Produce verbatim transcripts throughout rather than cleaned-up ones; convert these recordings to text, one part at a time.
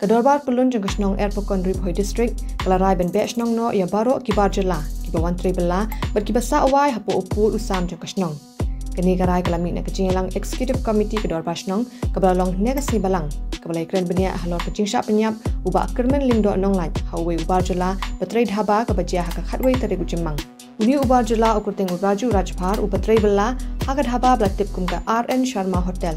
Ka Dorbar Pyllun jong ka shnong Erpakon, Ri Bhoi District, ka la rai ban beh shnong noh ïa baroh ki bar jylla kiba wan trei bylla bad kiba sah wai hapoh u pud u sam jong ka shnong. Kane ka rai ka la mih na ka jingïalang Executive Committee ka Dorbar Shnong kaba la long hynne ka sngi Balang, kaba la ïakren bniah halor ka jingshah pynïap u Bah Kyrmen Lyngdoh Nonglait, ha uwei u bar jylla ba trei dhaba, kaba jia ha ka khatwei tarik u Jymmang. Une u bar jylla u kyrteng u Raju Rajbhar, uba trei bylla ha ka dhaba ba la tip kum ka R N Sharma Hotel.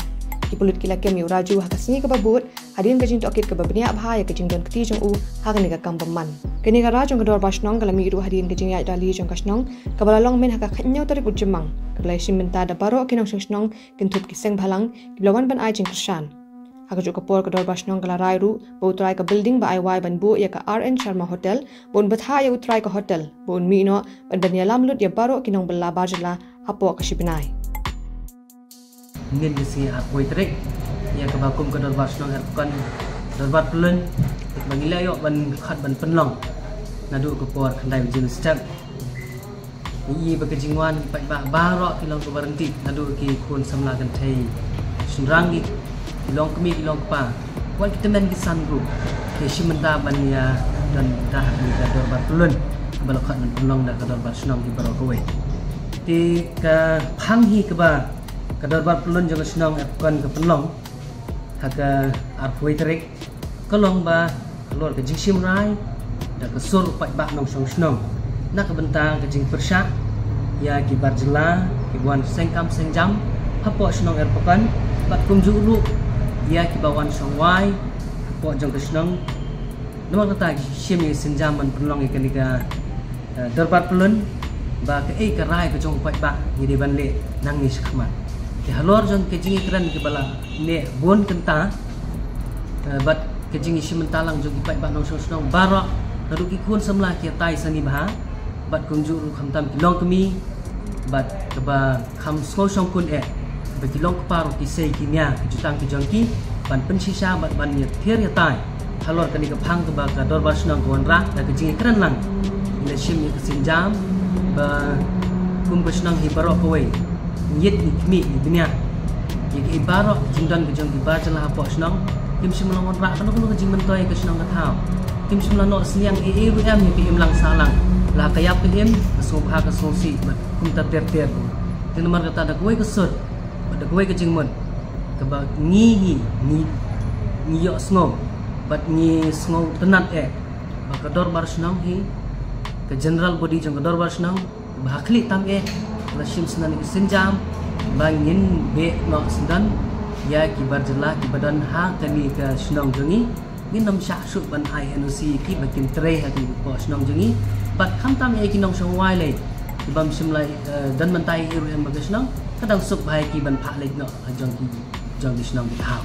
Ki pulit ki la kem ïa u Raju ha ka sngi kaba bud hadien ka jingtohkit kaba bniah bha ïa ka jingdon kti jong u ha kane ka kam bymman. Kane ka rai jong ka Dorbar Shnong ka la mih ruh hadien ka jingïaid rally jong ka shnong, kaba la long mynta ha ka khathynñiew tarik u Jymmang, kaba la ïashim bynta da baroh ki nongshong shnong, kynthup ki seng bhalang, kiba la wan ban ai jingkyrshan. Ha kajuh ka por ka Dorbar Shnong ka la rai ruh ba u trai ka building ba ai wai ban buh ïa ka R N Sharma Hotel, ba un bthah ïa u trai ka hotel ba un mih noh bad ban ïalam lut ïa baroh ki nongbylla bar jylla hapoh ka shi bnai. Mynnin ka sngi arphew tarik, ïa kaba kum ka Dorbar Shnong Erpakon, Dorbar Pyllun, ba ngi la ïoh ban khot ban pynlong naduh ka por khyndai baje mynstep. Ngi ïohi ba ka jingwan ki paidbah baroh ki long kaba ryntih, naduh ki khun samla kynthei shynrang, ki, ki long kmie, ki long kpa, wat ki tymmen ki san ruh ki shim bynta ban ïa don da ha ka Dorbar Pyllun ba la khot ban pynlong da ka Dorbar Shnong hi baroh kawei. Te ka phang hi kaba ka Dorbar Pyllun jong ka shnong Erpakon ka pynlong ha ka arphew tarik, ka long ba halor ka jingshim rai da ka sur u paidbah nongshong shnong na ka bynta ka jingpyrshah ïa ki bar jylla kiba wan seng kam seng jam hapoh shnong Erpakon, bad kumjuh ruh ïa kiba wan shong wai hapoh jong ka shnong. Namar kata ngi shim ïa ka sienjam ban pynlong ïa kane ka eh, Dorbar Pyllun, ba kaei ka rai ka jong u paidbah ngi dei ban leh nangne shakhmat. Te halor jong ka jingïakren kaba la neh bun kynta, eh, bad ka jingïashim bynta lang jong ki paidbah nongshong shnong baroh, naduh ki khun samla ki ïatai sani bha, bad kumjuh ruh khamtam ki longkmie, bad kaba kham sngew shongkun eh ba ki long kpa ruh ki sei ki nia ki jutang ki jong ki ban pynshisha bad ban ïathir ïatai halor kane ka phang kaba ka Dorbar Shnong ka wanrah da ka jingïakren lang. Ngi la shim ïa ka sienjam ba kum ka shnong hi baroh kawei, ngi ïeit, ngi khmih, ngi bniah ïa kiei baroh ki jingdon ka jong ki bar jylla hapoh shnong. Kim shym la wanrah kano kano ka jingmyntoi ïa ka shnong ka thaw. Kim shym la noh synñiang ei ei ruh em ïa ka imlang sahlang, la ka ïap ka im, ka sngewbha ka sngewsih bad kumta ter ter ruh. Te namar kata da kawei ka sur bad da kawei ka jingmut kaba ngi hi ngi, ngi ïohsngew bad ngi sngewtynnad eh ba ka Dorbar Shnong hi, ka general body jong ka Dorbar Shnong, ba ha khlieh tam eh la shim syndon ïa ka sienjam ba ngin beh noh syndon ïa ki bar jylla kiba don ha kane ka shnong jong ngi. Ngin ym shah shuh ban ai N O C ïa ki ba kin trei ha kane ka shnong jong ngi. Bad khamtam eh ki nongshong wai lei, ki bym shym la, eh, don bynta ei ei ruh em bad ka shnong, ka dang suk bha ïa ki ban phah leit noh ha jong ki, jong ki shnong ki thaw.